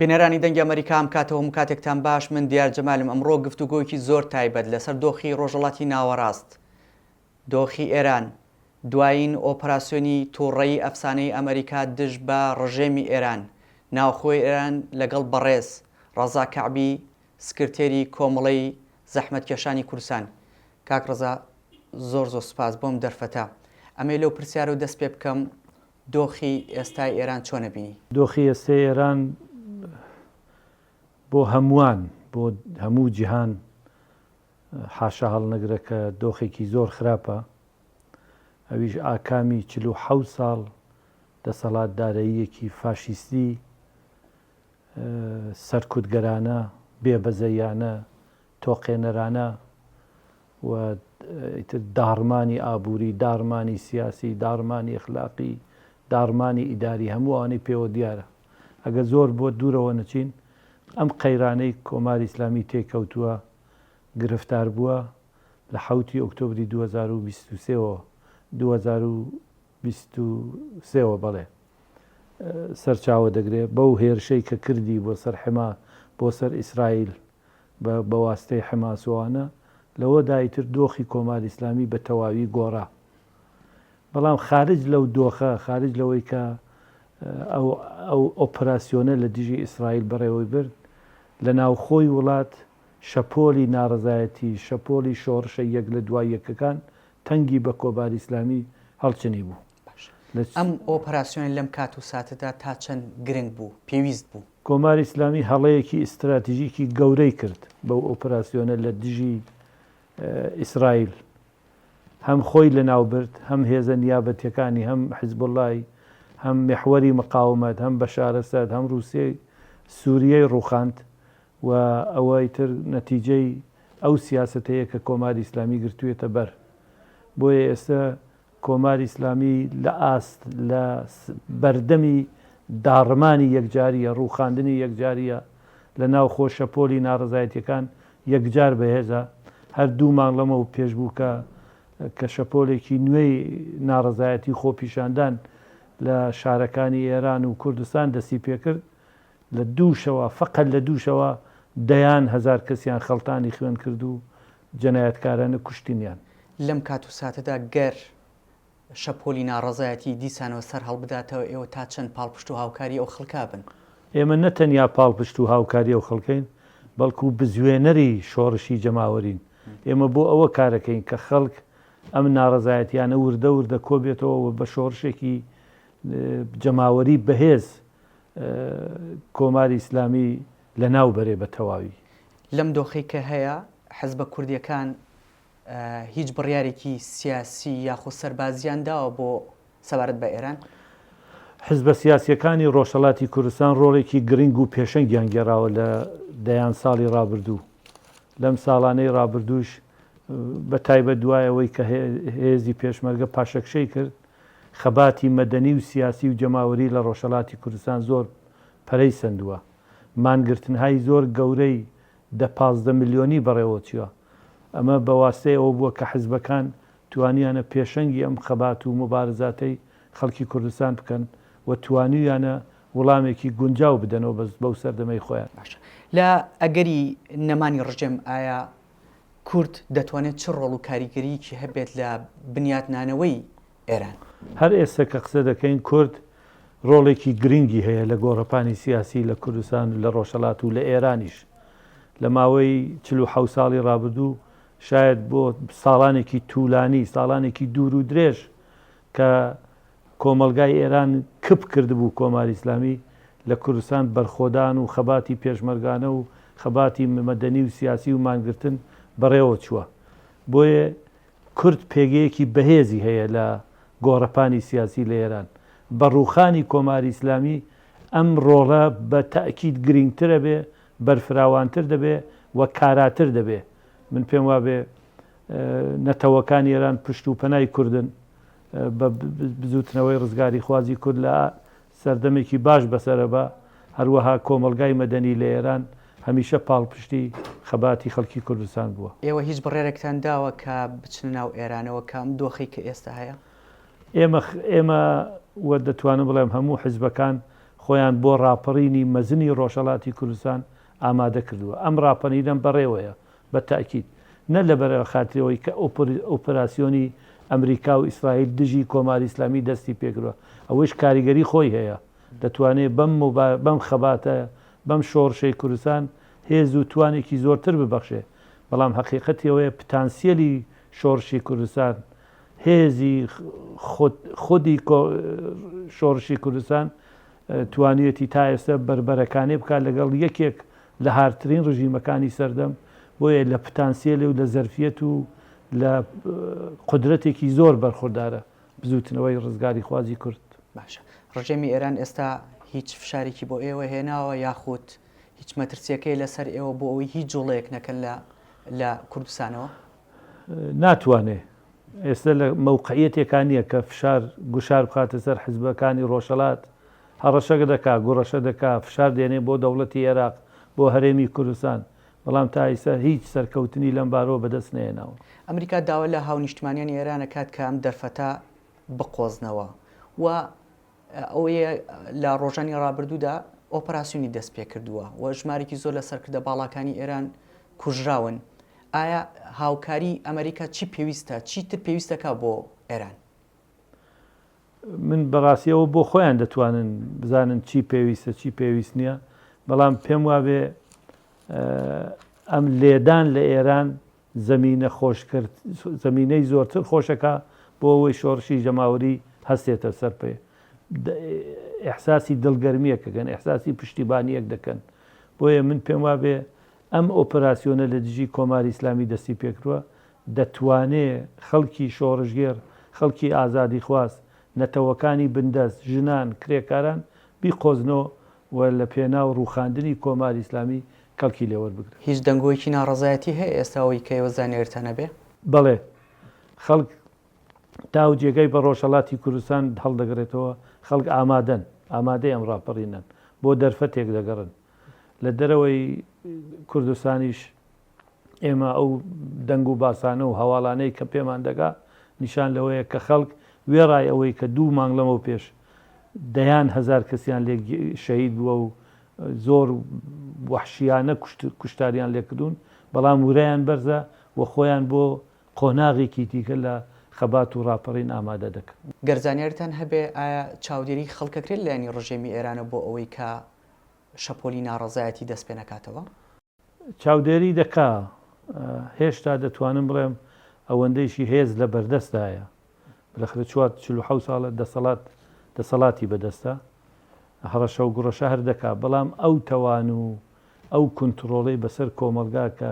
بینەرانی دەنگی ئەمەریکا ئەم کاتەوە هەموو کاتێکتان باش من دیار جەمالم ئەمڕۆ گفتوگۆیەکی زۆر تایبەت لەسەر دۆخی ڕۆژهەڵاتی ناوەڕاست دۆخی ئێران دوایین ئۆپەراسیۆنی توڕەیی ئەفسانەی ئەمەریکا دژ بە ڕژێمی ئێران ناوخۆی ئێران لەگەڵ بەڕێز ڕەزا کەعبی سکرتێری کۆمەڵەی زەحمەتکێشانی کوردستان کاک ڕەزا زۆر زۆر سوپاس بۆم دەرفەتە ئەمەی لەو پرسیارەوە دەست پێ بکەم دۆخی ئێستای ئێران چۆن ئەبینی؟ دۆخی ئێستای ئێران بۆ هەمووان، بۆ هەموو جیهان حاشا هەڵنەگرە کە دۆخێکی زۆر خراپە، ئەویش ئاکامی 47 ساڵ دەسەڵاتدارەییەکی فاشیستی، سەرکوتگەرانە، بێبەزەیانە، تۆقێنەرانە و ئیتر داڕمانی ئابووری، داڕمانی سیاسی، داڕمانی ئەخلاقی، داڕمانی ئیداری هەموو ئەوانەی پێوە دیارە. ئەگەر زۆر بۆ دوورەوە نەچین، ئەم قەیرانەی کۆماری ئیسلامی تێیکەوتووە، گرفتار بووە، لە حەوتی ئۆکتۆبری 2023 وە، 2023 وە بەڵێ، سەرچاوە دەگرێ، بەو هێرشەی کە کردی بۆ سەر حما، بۆ سەر ئیسرائیل، بە بە واسیتەی حەماس و ئەوانە، لەوەدا ئیتر دۆخی کۆماری ئیسلامی بە تەواوی گۆڕا. بەڵام خارج لەو دۆخە، خارج لەوەی کە ئەو ئەو ئۆپراسیۆنە لە دژی ئیسرائیل بەڕێوەی برد، لە ناوخۆی وڵات شەپۆلی ناڕەزایەتی، شەپۆلی شۆڕشە یەک لە دوای یەکەکان تەنگی بە کۆماری ئیسلامی هەڵچنیبوو. باشە ئەم ئۆپەراسیۆنە لەم کات و ساتەدا تا چەند گرنگ بوو، پێویست بوو؟ کۆماری ئیسلامی هەڵەیەکی ئیستراتیژیکی گەورەی کرد بەو ئۆپراسیۆنە لە دژی ئیسرائیل. هەم خۆی لەناو برد، هەم هێزە نیابەتیەکانی، هەم حزبوڵای، هەم میحوەری مقاومەت، هەم بەشار ئەسەد، هەم ڕووسیەی سوریەی ڕووخاند و ئەوە ئیتر نەتیجەی ئەو سیاسەتەیە کە کۆماری ئیسلامی گرتوویەتە بەر. بۆیە ئێستە کۆماری ئیسلامی لە ئاست لە بەردەمی داڕمانی یەکجارییە، ڕووخاندنی یەکجارییە، لە ناوخۆ شەپۆلی ناڕەزایەتییەکان یەکجار بەهێزە، هەر دوو مانگ لەمەو پێش بوو کە کە شەپۆلێکی نوێی ناڕەزایەتی و خۆپیشاندان لە شارەکانی ئێران و کوردستان دەستی پێکرد، لە دوو شەوە، فەقەت لە دوو شەوە دەیان هەزار کەسیان خەڵتانی خوێن کرد و جەنایەتکارانە کوشتنیان. لەم کات و ساتەدا گەر شەپۆلی ناڕەزایەتی دیسانەوە سەر هەڵبداتەوە ئێوە تا چەند پاڵپشت و هاوکاری ئەو خەڵکە بن؟ ئێمە نە تەنیا پاڵپشت و هاوکاری ئەو خەڵکەین، بەڵکو بزوێنەری شۆڕشی جەماوەرین. ئێمە بۆ ئەوە کارەکەین کە خەڵک ئەم ناڕەزایەتیانە وردە وردە کۆبێتەوە و بە شۆڕشێکی جەماوەری بەهێز کۆماری ئیسلامی لەناو بەرێ بە تەواوی. لەم دۆخەی کە هەیە حزبە کوردیەکان هیچ بڕیارێکی سیاسی یاخۆ سەربازیان داوە بۆ سەبارەت بە ئێران؟ حزبە سیاسیەکانی ڕۆژهەڵاتی کوردستان ڕۆڵێکی گرنگ و پێشەنگیان گێڕاوە لە دەیان ساڵی ڕابردوو. لەم ساڵانەی ڕابردووش بە تایبەت دوای ئەوەی کە هێزی پێشمەرگە پاشەکشەی کرد، خەباتی مەدەنی و سیاسی و جەماوەری لە ڕۆژهەڵاتی کوردستان زۆر پەرەی سەندووە. مانگرتنهای زۆر گەورەی دە 15 ملیۆنی بەڕێوەچووە. ئەمە بە واسیتەی ئەوە بووە کە حزبەکان توانیانە پێشەنگی ئەم خەبات و موبارزاتەی خەڵکی کوردستان بکەن و توانیویانە وڵامێکی گونجاو بدەنەوە بەو سەردەمەی خۆیان. باشە لە ئەگەری نەمانی ڕژێم ئایا کورد دەتوانێت چ ڕۆڵ و کاریگەرییەکی هەبێت لە بنیاتنانەوەی ئێران؟ هەر ئێستا کە قسە دەکەین کورد ڕۆڵێکی گرنگی هەیە لە گۆڕەپانی سیاسی لە کوردستان و لە ڕۆژهەڵات و لە ئێرانیش. لە ماوەی 47 ساڵی ڕابردوو شاید بۆ ساڵانێکی توولانی، ساڵانێکی دوور و درێژ کە کۆمەڵگای ئێران کپ کردبوو کۆماری ئیسلامی لە کوردستان بەرخۆدان و خەباتی پێشمەرگانە و خەباتی مەدەنی و سیاسی و مانگرتن بەڕێوە چووە. بۆیە کورد پێگەیەکی بەهێزی هەیە لە گۆڕەپانی سیاسی لە ئێران. بە ڕووخانی کۆماری ئیسلامی ئەم ڕۆڵە بە تەئکید گرینگتر ئەبێ، بەرفراوانتر دەبێ و کاراتر دەبێ. من پێم وابێ نەتەوەکانی ئێران پشت و پەنای کوردن. بە بزووتنەوەی ڕزگاریخوازی کورد لە سەردەمێکی باش بەسەرە بە، هەروەها کۆمەڵگای مەدەنی لە ئێران هەمیشە پاڵپشتی خەباتی خەڵکی کوردستان بووە. ئێوە هیچ بڕیارێکتان داوە کە بچنە ناو ئێرانەوە کە ئەم دۆخەی کە ئێستا هەیە؟ ئێمە ئێمە و دەتوانم بڵێم هەموو حیزبەکان. خۆیان بۆ ڕاپەڕینی مەزنی ڕۆژهەڵاتی کوردستان ئامادە کردووە. ئەم ڕاپەرینە بەڕێوەیە بە تەئکید نە لەبەر خاتری ئەوەی کە ئۆپراسیۆنی ئەمریکا و ئیسرائیل دژی کۆماری ئیسلامی دەستی پێکردوە، ئەوەیش کاریگەری خۆی هەیە، دەتوانێ بەم بەم خەباتە، بەم شۆڕشەی کوردستان هێز و توانێکی زۆرتر ببەخشێ، بەڵام هەقیقەتی ئەوەیە پتانسیەلی شۆڕشی کوردستان، هێزی خود خودی شۆڕشی کوردستان توانیویەتی تا ئێستا بەربەرەکانێ بکات لەگەڵ یەکێک لە هارترین ڕژیمەکانی سەردەم، بۆیە لە پتانسیەل و لە زەرفیەت و لە قودرەتێکی زۆر بەرخوردارە بزووتنەوەی ڕزگاریخوازی کورد. باشە ڕژێمی ئێران ئێستا هیچ فشارێکی بۆ ئێوە هێناوە یاخود هیچ مەترسیەکەی لەسەر ئێوە بۆ ئەوەی هیچ جوڵەیەک نەکەن لە لە کوردستانەوە؟ ناتوانێ ئێستا لە مەوقعیەتێکا نییە کە فشار گوشار بخاتە سەر حزبەکانی ڕۆژهەڵات، هەڕەشە دەکا، گوڕەشە دەکا، فشار دێنێ بۆ دەوڵەتی ئێراق، بۆ هەرێمی کوردستان، بەڵام تا ئیستا هیچ سەرکەوتنی لەم بارەوە بەدەست نەهێناوە. ئەمریکا داوا لە هاونیشتمانیانی ئێران ئەکات کە ئەم دەرفەتە بقۆزنەوە و ئەوەیە لە ڕۆژانی ڕابردوودا ئۆپەراسیۆنی دەست پێکردووە و ژمارێکی زۆر لە سەرکردە باڵاکانی ئێران کوژراون. ئایا هاوکاری ئەمریکا چی پێویستە، چیتر پێویستەکە بۆ ئێران؟ من بەڕاستی ئەوە بۆ خۆیان دەتوانن بزانن چی پێویستە چی پێویست نییە، بەڵام پێم وابێ ئەم لێدان لە ئێران زەمینە خۆشکرد زەمینەی زۆرتر خۆشەکا بۆ ئەوەی شۆڕشی جەماوەری هەستێتە سەر پێ ئیحساسی دڵگەرمییەک ئەکەن ئیحساسی پشتیبانییەک دەکەن بۆیە من پێم وابێ ئەم ئۆپراسیۆنە لە دژی کۆماری ئیسلامی دەستی پێکردوە دەتوانێ خەڵکی شۆڕشگێڕ خەڵکی ئازادیخواز نەتەوەکانی بندەست ژنان کرێکاران بیقۆزنەوە و لە پێناو ڕووخاندنی کۆماری ئیسلامی کەڵکی لێ وەربگرن. هیچ دەنگۆیەکی ناڕەزایەتی هەیە ئێستا ئەوەی کە ئێوە زانیاریتان هەبێ؟ بەڵێ، خەڵک تا ئەو جێگای بە ڕۆژهەڵاتی کوردستان هەڵدەگرێتەوە، خەڵک ئامادەن، ئامادەی ئەم ڕاپەڕینەن، بۆ دەرفەتێک دەگەڕن. لە دەرەوەی کوردستانیش ئێمە ئەو دەنگ و باسانە و هەواڵانەی کە پێمان دەگا نیشان لەوەیە کە خەڵک وێڕای ئەوەی کە دوو مانگ لەمەو پێش دەیان هەزار کەسیان لێ شەهید بووە و زۆر وەحشیانە کوشتاریان لێکردوون، بەڵام ورەیان بەرزە و خۆیان بۆ قۆناغێکی دیکە لە خەبات و ڕاپەڕین ئامادە دەکەن. گەر زانیاریتان هەبێ ئایا چاودێری خەڵک ئەکرێت لەلایەنی ڕژێمی ئێرانەوە بۆ ئەوەی کە شەپۆلی ناڕەزایەتی دەست پێ نەکاتەوە؟ چاودێری دەکا، هێشتا دەتوانم بڵێم ئەوەندەیشی هێز لە بەردەستدایە، بلەخرە چوار 47 ساڵە دەسەڵات دەسەڵاتی بەدەستە، هەڕەشە و گوڕەشە هەر دەکا، بەڵام ئەو تەوان و ئەو کونتڕۆڵەی بەسەر کۆمەڵگا کە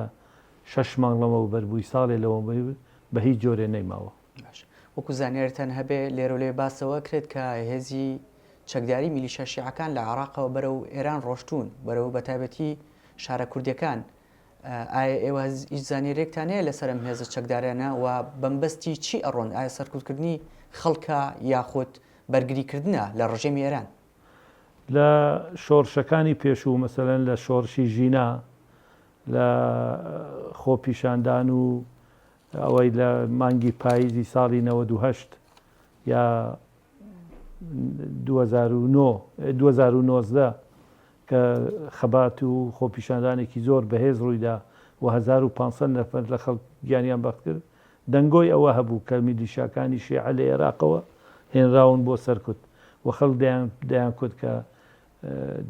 شەش مانگ لەمەوبەر بووی، ساڵێ لەوەوبەر بووی، بە هیچ جۆرێ نەیماوە. باشە وەکو زانیاریتان هەبێ لێرەو لەوێ باس لەوە ئەکرێت کە هێزی چەکداری میلیشیا شیعەکان لە عێراقەوە بەرەو ئێران ڕۆشتوون بەرەو بەتایبەتی شارە کوردیەکان ئایا ئێوە هیچ زانیاریەکتان هەیە لەسەر ئەم هێزە چەکدارانە و بەمبەستی چی ئەڕۆن ئایا سەرکوتکردنی خەڵکە یاخود بەرگریکردنە لە ڕژێمی ئێران؟ لە شۆڕشەکانی پێشوو مەسەلەن لە شۆڕشی ژینا لە خۆپیشاندان و ئەوەی لە مانگی پاییزی ساڵی 98 یا 2009 2019 کە خەبات و خۆپیشاندانێکی زۆر بەهێز ڕوویدا و 1500 نەفەر لە خەڵک گیانیان بەخت کرد، دەنگۆی ئەوە هەبوو کە میلیشیاکانی شیعە لە ئێراقەوە هێنراون بۆ سەرکوت و خەڵک دەیان دەیانکوت کە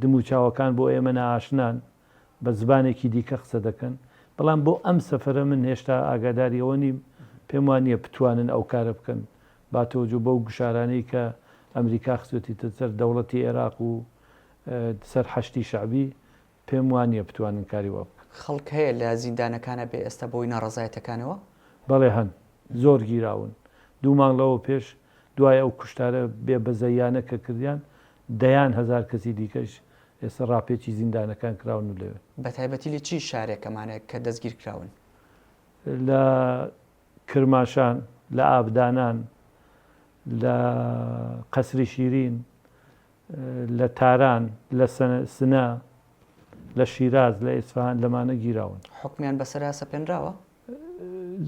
دموچاوەکان بۆ ئێمە نائاشنان، بە زبانێکی دیکە قسە دەکەن، بەڵام بۆ ئەم سەفەرە من هێشتا ئاگاداری ئەوە نیم، پێم وا نییە بتوانن ئەو کارە بکەن، با تەوەجۆ بەو گوشارانەی کە ئەمریکا خستوویەتیتە سەر دەوڵەتی ئێراق و سەر حەشدی شەعبی، پێم وا نییە بتوانن کاری وا بکەن. خەڵک هەیە لە زیندانەکانا بێ ئێستا بەهۆی ناڕەزایەتەکانەوە؟ بەڵێ هەن، زۆر گیراون. دوو مانگ لەوە پێش دوای ئەو کوشتارە بێ بەزەییانە کە کردیان، دەیان هەزار کەسی دیکەش ئێستا ڕاپێچی زیندانەکان کراون و لەوێن. بەتایبەتی لە چی شارێک ئەمانە کە دەستگیر کراون؟ لە کرماشان، لە ئابدانان، لە قەسری شیرین، لە تاران، لە سنە، لە شیراز، لە ئیسفەهان لەمانە گیراون. حوکمیان بەسەرا سەپێنراوە؟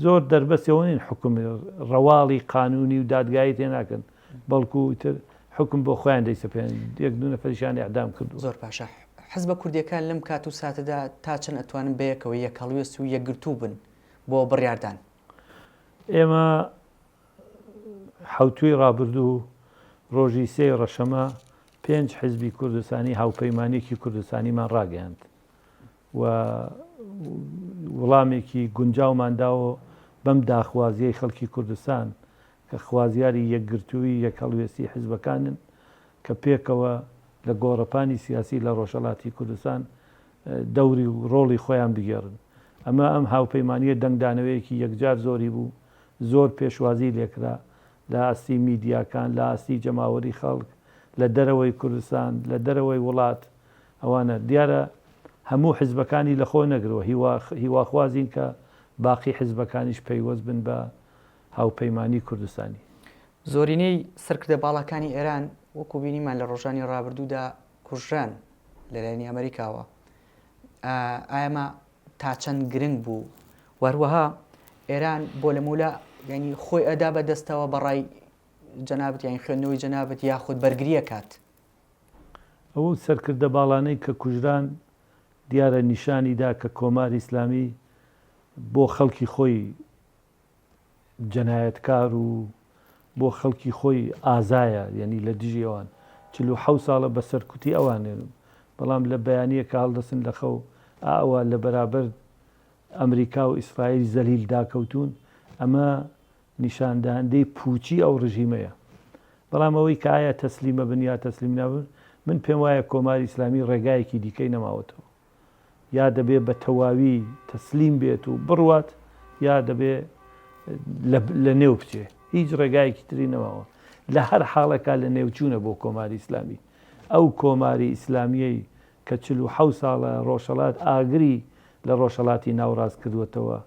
زۆر دەربەستی ئەوە نین حوکم ڕەواڵی قانوونی و دادگایی تێ ناکەن، بەڵکوو ئیتر حوکم بۆ خۆیان دەیسەپێنن، یەک دوو نەفەریشیان ئیعدام کردووە. زۆر باشە. حزبە کوردییەکان لەم کات و ساتەدا تا چەند ئەتوانن بەیەکەوە یەکهەڵوێست و یەکگرتوو بن بۆ بڕیاردان؟ ئێمە حەوتووی ڕابردوو ڕۆژی سێی ڕەشەمە پێنج حزبی کوردستانی هاوپەیمانییەکی کوردستانیمان ڕاگەیاند و وڵامێکی گونجاومان داوە بەم داخوازیەی خەڵکی کوردستان کە خوازیاری یەکگرتوویی یەکهەڵوێستی حزبەکانن کە پێکەوە لە گۆڕەپانی سیاسی لە ڕۆژهەڵاتی کوردستان دەوری و ڕۆڵی خۆیان بگێڕن. ئەمە ئەم هاوپەیمانییە دەنگدانەوەیەکی یەکجار زۆری بوو، زۆر پێشوازی لێکرا لە ئاستی میدیاکان، لە ئاستی جەماوەری خەڵک، لە دەرەوەی کوردستان، لە دەرەوەی وڵات ئەوانە. دیارە هەموو حزبەکانی لەخۆ نەگرەوە، هیواخوازین کە باقی حزبەکانیش پەیوەست بن بە هاوپەیمانی کوردستانی. زۆرینەی سەرکردە باڵاکانی ئێران وەکو بینیمان لە ڕۆژانی ڕابردوودا کوژران لەلایەنی ئەمریکاوە، ئایا ئەمە تا چەند گرنگ بوو و هەروەها ئێران بۆ لەمەولا یانی خۆی ئەدا بە دەستەوە بەڕای جەنابت یانی خوێندنەوەی جەنابت یاخود بەرگری ئەکات؟ ئەو سەرکردە باڵانەی کە کوژران دیارە نیشانی دا کە کۆماری ئیسلامی بۆ خەڵکی خۆی جەنایەتکار و بۆ خەڵکی خۆی ئازایە یەنی لە دژی ئەوان 47 ساڵە بە سەرکوتی ئەوانێن بەڵام لە بەیانیە کە هەڵدەسن لە خەو ئاوا لە بەرابەر ئەمریکا و ئیسرائیل زەلیل داکەوتوون ئەمە نیشاندەهەندەی پووچی ئەو ڕژیمەیە بەڵام ئەوەی کە ئایا تەسلیمە بن یا تەسلیم نابن من پێم وایە کۆماری ئیسلامی ڕێگایەکی دیکەی نەماوەتەوە یا دەبێ بە تەواوی تەسلیم بێت و بڕوات یا دەبێ لە نێو بچێ هیچ ڕێگایەکی تری نەماوە لە هەر حاڵێکا لە نێوچوونە بۆ کۆماری ئیسلامی ئەو کۆماری ئیسلامیەی کە 47 ساڵە ڕۆژهەڵات ئاگری لە ڕۆژهەڵاتی ناوڕاست کردووەتەوە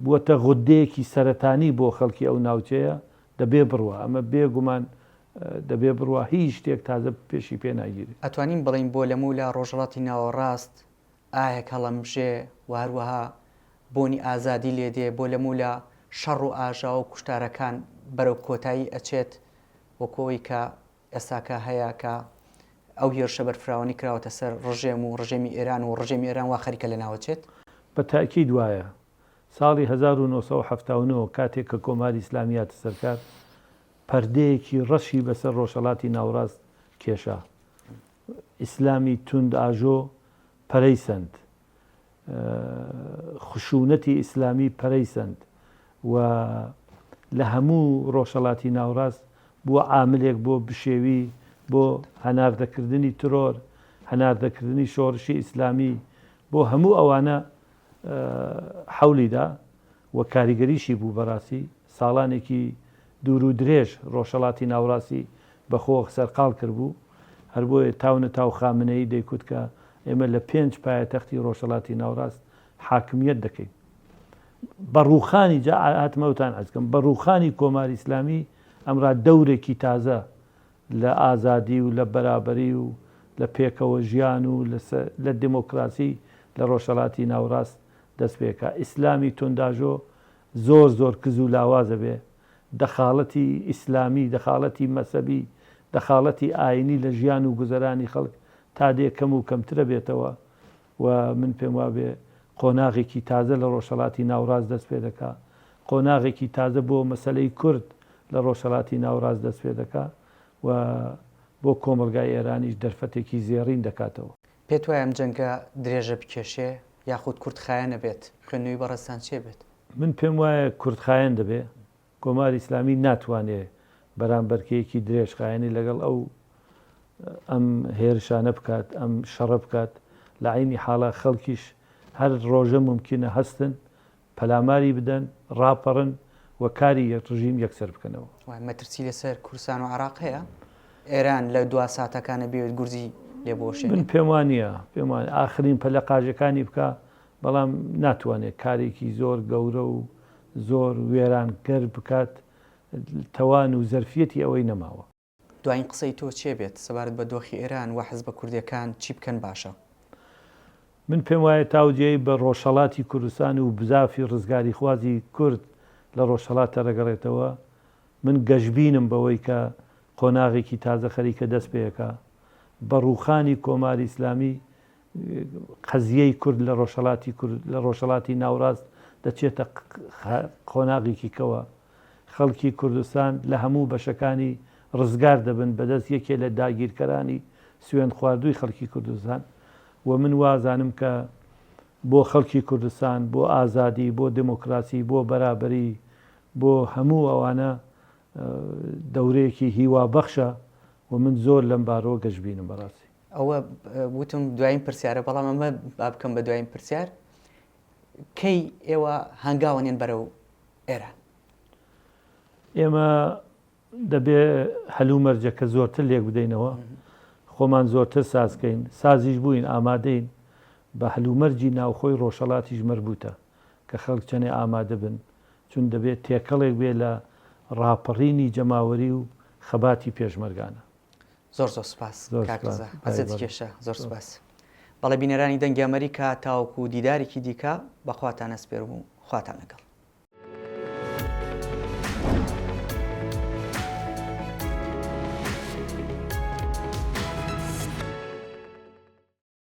بووەتە غودەیەکی سەرەتانی بۆ خەڵکی ئەو ناوچەیە دەبێ بڕوا ئەمە بێ گومان دەبێ بڕوا هیچ شتێک تازە پێشی پێ ناگیرێ. ئەتوانین بڵێین بۆ لەمەولا ڕۆژهەڵاتی ناوەڕاست ئاهێک هەڵەمژێ و هەروەها بۆنی ئازادی لێ دێ، بۆ لەمەولا شەڕ و ئاژاوە و کوشتارەکان بەرەو کۆتایی ئەچێت وەکو ئەوەی کە ئێستاکە هەیە کە ئەو هێرشە بەرفراوانەی کراوەتە سەر ڕژێم و ڕژێمی ئێران و ڕژێمی ئێران وا خەریکە لەناوەچێت؟ بە تەئکید وایە. ساڵی 1979 کاتێک کە کۆماری ئیسلامی هاتە سەرکار، پەردەیەکی ڕەشی بەسەر ڕۆژهەڵاتی ناوڕاست کێشا. ئیسلامی توندئاژۆ پەرەی سەند. خشوونەتی ئیسلامی پەرەی سەند و لە هەموو ڕۆژهەڵاتی ناوڕاست بووە عاملێک بۆ بشێوی، بۆ هەناردەکردنی ترۆر، هەناردەکردنی شۆڕشی ئیسلامی، بۆ هەموو ئەوانە حەولی دا و کاریگەریشی بوو بەڕاستی ساڵانێکی دوور و درێژ ڕۆژهەڵاتی ناوڕاستی بە خۆ سەرقاڵ کردبوو هەر بۆیە تاو نە تاو خامنەیی دەیکوت کە ئێمە لە پێنج پایەتەختی ڕۆژهەڵاتی ناوڕاست حاکمیەت دەکەین بە ڕووخانی جا هاتمەوتان عەرز کەم بە ڕووخانی کۆماری ئیسلامی ئەمڕا دەورێکی تازە لە ئازادی و لە بەرابەری و لە پێکەوە ژیان و لە دێمۆکراسی لە ڕۆژهەڵاتی ناوڕاست دەست پێکا. ئیسلامی تونداژۆ زۆر زۆر کز و لاواز ئەبێ. دەخاڵەتی ئیسلامی، دەخاڵەتی مەسەبی، دەخاڵەتی ئاینی لە ژیان و گوزەرانی خەڵک تا دێ کەم و کەمتر ئەبێتەوە و من پێم وابێ قۆناغێکی تازە لە ڕۆژهەڵاتی ناوڕاست دەست پێ دەکا. قۆناغێکی تازە بۆ مەسەلەی کورد لە ڕۆژهەڵاتی ناوڕاست دەست پێ دەکا و بۆ کۆمەڵگای ئێرانیش دەرفەتێکی زێڕین دەکاتەوە. پێت وایە ئەم جەنگە درێژە بکێشێ یاخود کورتخایەن ئەبێت؟ خوێندنەوەی بەڕێزتان چێ بێت؟ من پێم وایە کورتخایەن دەبێ. کۆماری ئیسلامی ناتوانێ بەرامبەرکێیەکی درێژخایەنی لەگەڵ ئەو ئەم هێرشانە بکات، ئەم شەڕە بکات. لە عەینی حاڵا خەڵکیش هەر ڕۆژە مومکینە هەستن پەلاماری بدەن، ڕاپەڕن و کاری ڕژیم یەکسەر بکەنەوە. وایە مەترسی لەسەر کوردستان و عێراق هەیە؟ ئێران لە دوا ساتەکانە بیەوێت گورزی لێ بوەشێنێ؟ من پێم وا نییە، پێم وا نییە. ئاخرین پەلەقاژەکانی بکا، بەڵام ناتوانێت کارێکی زۆر گەورە و زۆر وێرانکەر بکات، تەوان و زەرفیەتی ئەوەی نەماوە. دواین قسەی تۆ چێ بێت سەبارەت بە دۆخی ئێران و حزبە کوردیەکان چی بکەن باشە؟ من پێم وایە تاوجێی بە ڕۆژهەڵاتی کوردستان و بزافی ڕزگاریخوازی کورد لە ڕۆژهەڵات تەرەگەڕێتەوە، من گەشبینم بەوەی کە. قۆناغێکی تازە خەریکە دەست پێکا. بە ڕووخانی کۆماری ئیسلامی قەزیەی کورد لە ڕۆژهەڵاتی کورد لە ڕۆژهەڵاتی ناوڕاست دەچێتە قۆناغێکی کەوە. خەڵکی کوردستان لە هەموو بەشەکانی ڕزگار دەبن بەدەست یەکێ لە داگیرکەرانی سوێندخواردووی خەڵکی کوردستان و من وازانم کە بۆ خەڵکی کوردستان، بۆ ئازادی، بۆ دێمۆکراسی، بۆ بەرابەری، بۆ هەموو ئەوانە دەورەیەکی هیوابەخشە و من زۆر لەم بارەوە گەشبینم بەڕاستی. ئەوە وتم دوایین پرسیارە بەڵام ئەمە با بکەم بە دوایین پرسیار کەی ئێوە هەنگاوەنێن بەرەو ئێران؟ ئێمە دەبێ هەلومەرجەکە زۆرتر لێک بدەینەوە، خۆمان زۆرتر ساز کەین، سازیش بووین، ئامادەین، بە هەلومەرجی ناوخۆی ڕۆژهەڵاتیش مەربووتە کە خەڵک چەنێ ئامادە بن، چون دەبێ تێکەڵێک بێ لە ڕاپەڕینی جەماوەری و خەباتی پێشمەرگانە. زۆر زۆر سوپاس کاک ڕەزا ئەزیەتی کێشا زۆر سوپاس. بەڵێ بینەرانی دەنگی ئەمەریکا تاوەکو دیدارێکی دیکە بەخواتان ئەسپێرم و خواتان لەگەڵ.